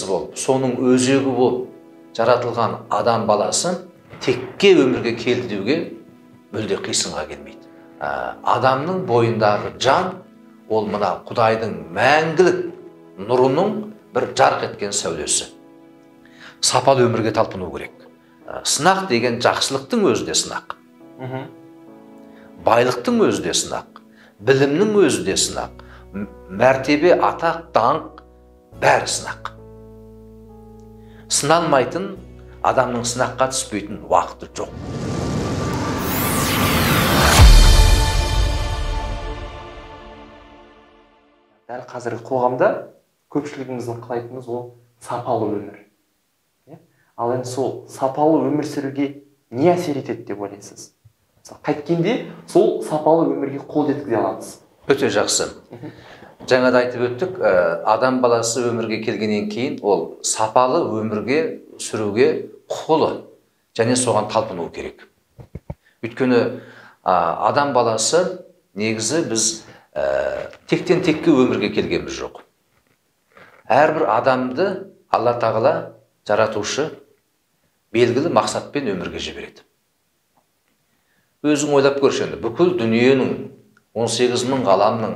болып, соның өзегі болып жаратылған адам баласы текке өмірге келді деуге мүлде қисынға келмейді. Адамның бойындағы жан ол мына Құдайдың мәңгілік нұрының бір жарқ еткен сәулесі. Сапалы өмірге талпыну керек. Сынақ деген жақсылықтың өзі де сынақ. Байлықтың өзі де сынақ, білімнің өзі де сынақ, мәртебе, атақ, даңқ бәрі сынақ. Сыналмайтын адамның сынаққа түспейтін уақыты жоқ. Дәл қазіргі қоғамда көпшілігіміздің қалайтынымыз ол сапалы өмір. Ал енді сол сапалы өмір сүруге не әсер етеді деп ойлайсыз? Қайткенде сол сапалы өмірге қол жеткізе аламыз? Өте жақсы. Жаңа да айтып өттік, адам баласы өмірге келгеннен кейін ол сапалы өмірге сүруге құқылы және соған талпыну керек. Өйткені адам баласы негізі біз тектен текке өмірге келгеніміз жоқ. Әрбір адамды Алла Тағала жаратушы белгілі мақсатпен өмірге жібереді. Өзің ойлап көрші енді, бүкіл дүниенің 18 мың ғаламның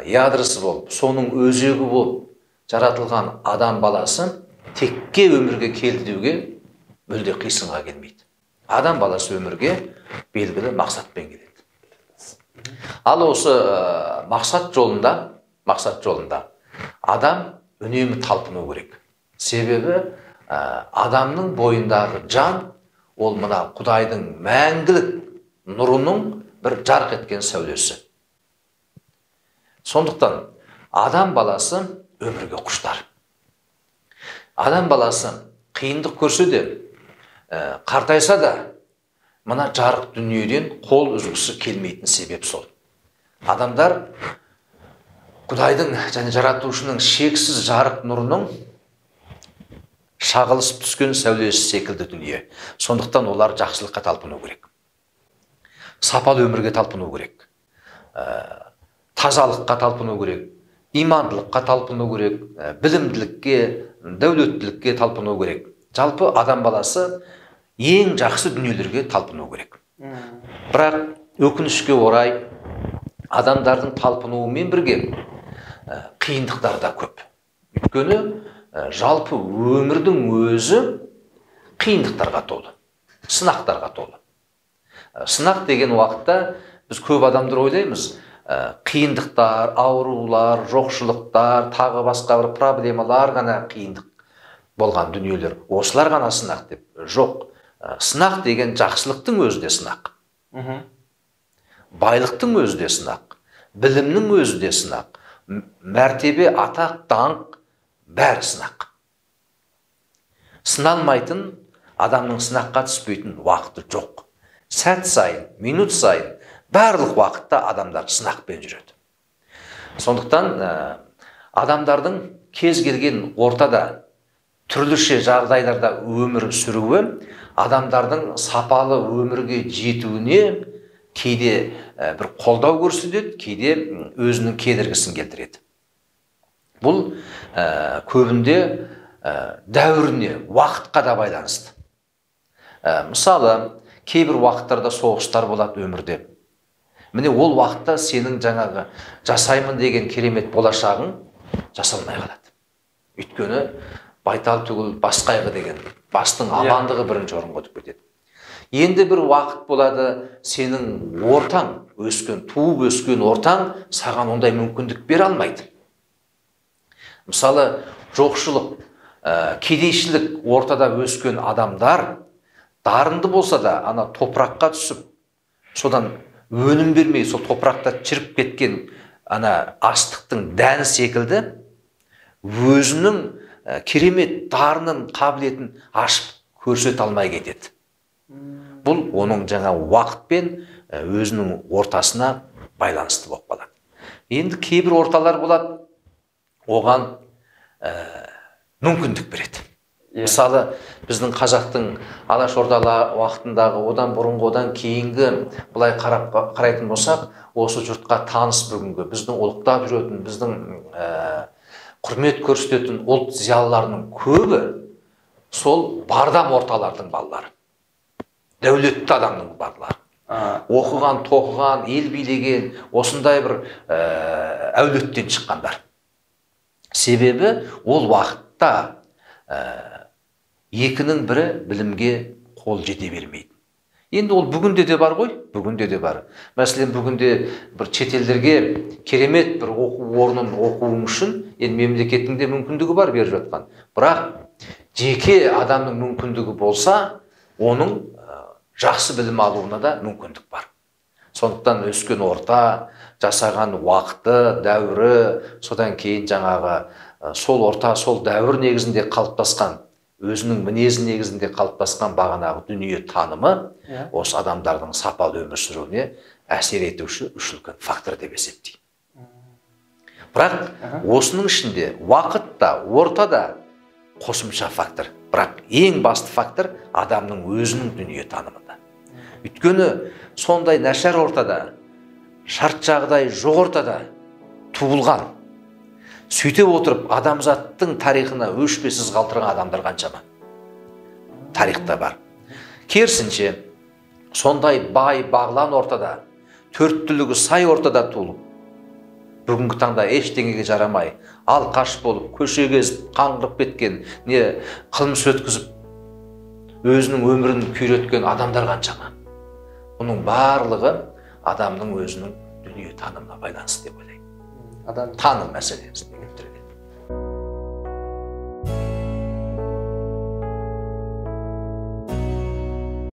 ядросы болып, соның өзегі болып жаратылған адам баласы текке өмірге келді деуге мүлде қисынға келмейді. Адам баласы өмірге белгілі мақсатпен келеді. Ал осы мақсат жолында адам үнемі талпыну керек. Себебі адамның бойындағы жан ол мына Құдайдың мәңгілік нұрының бір жарқ еткен сәулесі. Сондықтан адам баласы өмірге құштар. Адам баласы қиындық көрсе де, қартайса да, мына жарық дүниеден қол үзгісі келмейтін себеп сол. Адамдар Құдайдың және жаратушының шексіз жарық нұрының шағылысып түскен сәулесі секілді дүние. Сондықтан олар жақсылыққа талпыну керек. Сапалы өмірге талпыну керек. Тазалыққа талпыну керек, имандылыққа талпыну керек, білімділікке, дәулеттілікке талпыну керек. Жалпы адам баласы ең жақсы дүниелерге талпыну керек. Бірақ өкінішке орай адамдардың талпынуымен бірге қиындықтар да көп. Өйткені жалпы өмірдің өзі қиындықтарға толы, сынақтарға толы. Сынақ деген уақытта біз көп адамдар ойлаймыз, қиындықтар, аурулар, жоқшылықтар, тағы басқа бір проблемалар ғана қиындық болған дүниелер. Осылар ғана сынақ деп. Жоқ, сынақ деген жақсылықтың өзі де сынақ. Байлықтың өзі де сынақ, білімнің өзі де сынақ, мәртебе, атақ, даңқ бәрі сынақ. Сыналмайтын адамның сынаққа түспейтін уақыты жоқ. Сәт сайын, минут сайын, барлық уақытта адамдар сынақпен жүреді. Сондықтан адамдардың кез келген ортада, түрліше жағдайларда өмір сүруі, адамдардың сапалы өмірге жетуіне кейде бір қолдау көрсетеді, кейде өзінің кедергісін келтіреді. Бұл көбінде дәуіріне, уақытқа да байланысты. Мысалы, кейбір уақыттарда соғыстар болады өмірде. Міне ол уақытта сенің жаңағы жасаймын деген керемет болашағың жасалмай қалады. Өйткені байтал түгіл бас қайғы деген бастың амандығы бірінші орынға өтіп кетеді. Енді бір уақыт болады, сенің ортаң, өскен, туып өскен ортаң саған ондай мүмкіндік бере алмайды. Мысалы, жоқшылық, кедейшілік ортада өскен адамдар дарынды болса да, ана топыраққа түсіп, содан өнім бермей, сол топырақта шіріп кеткен ана астықтың дәні секілді өзінің керемет дарынын, қабілетін ашып көрсете алмай кетеді. Бұл оның жаңа уақытпен өзінің ортасына байланысты болып қалады. Енді кейбір орталар болады, оған мүмкіндік береді. Мысалы, біздің қазақтың Алаш Ордала уақытындағы, одан бұрынғы, одан кейінгі былай қарайтын болсақ, осы жұртқа таныс бүгінгі, біздің ұлықтап жүретін, біздің құрмет көрсететін ұлт зиялыларының көбі сол бардам орталардың балалары, дәулетті адамның балалары, оқыған, тоқыған, ел билеген осындай бір әулеттен шыққандар. Себебі ол уақытта екінің бірі білімге қол жете бермейді. Енді ол бүгінде де бар ғой, бүгінде де бар. Мәселен, бүгінде бір шетелдерге керемет бір оқу орнын оқуың үшін енді мемлекеттің де мүмкіндігі бар беріп жатқан. Бірақ жеке адамның мүмкіндігі болса, оның жақсы білім алуына да мүмкіндік бар. Сондықтан өскен орта, жасаған уақыты, дәуірі, содан кейін жаңағы сол орта, сол дәуір негізінде қалыптасқан, өзінің мінезі негізінде қалыптасқан бағанағы дүние танымы осы адамдардың сапалы өмір сүруіне әсер етуші үш үлкен фактор деп есептеймін. Бірақ осының ішінде уақыт та, орта да қосымша фактор. Бірақ ең басты фактор адамның өзінің дүние танымында. Өйткені сондай нашар ортада, шарт жағдай жоқ ортада туылған, сөйтіп отырып адамзаттың тарихына өшпесіз қалдырған адамдар қаншама тарихта бар. Керісінше, сондай бай бағлан ортада, төрт түлігі сай ортада туылып, бүгінгі таңда ештеңеге жарамай, алқаш болып, көше кезіп, қаңғырып кеткен, не қылмыс өткізіп, өзінің өмірін күйреткен адамдар қаншама. Бұның барлығы адамның өзінің дүние танымына байланысты деп ойлаймын. Адам таным мәселесіне келіп тіреледі.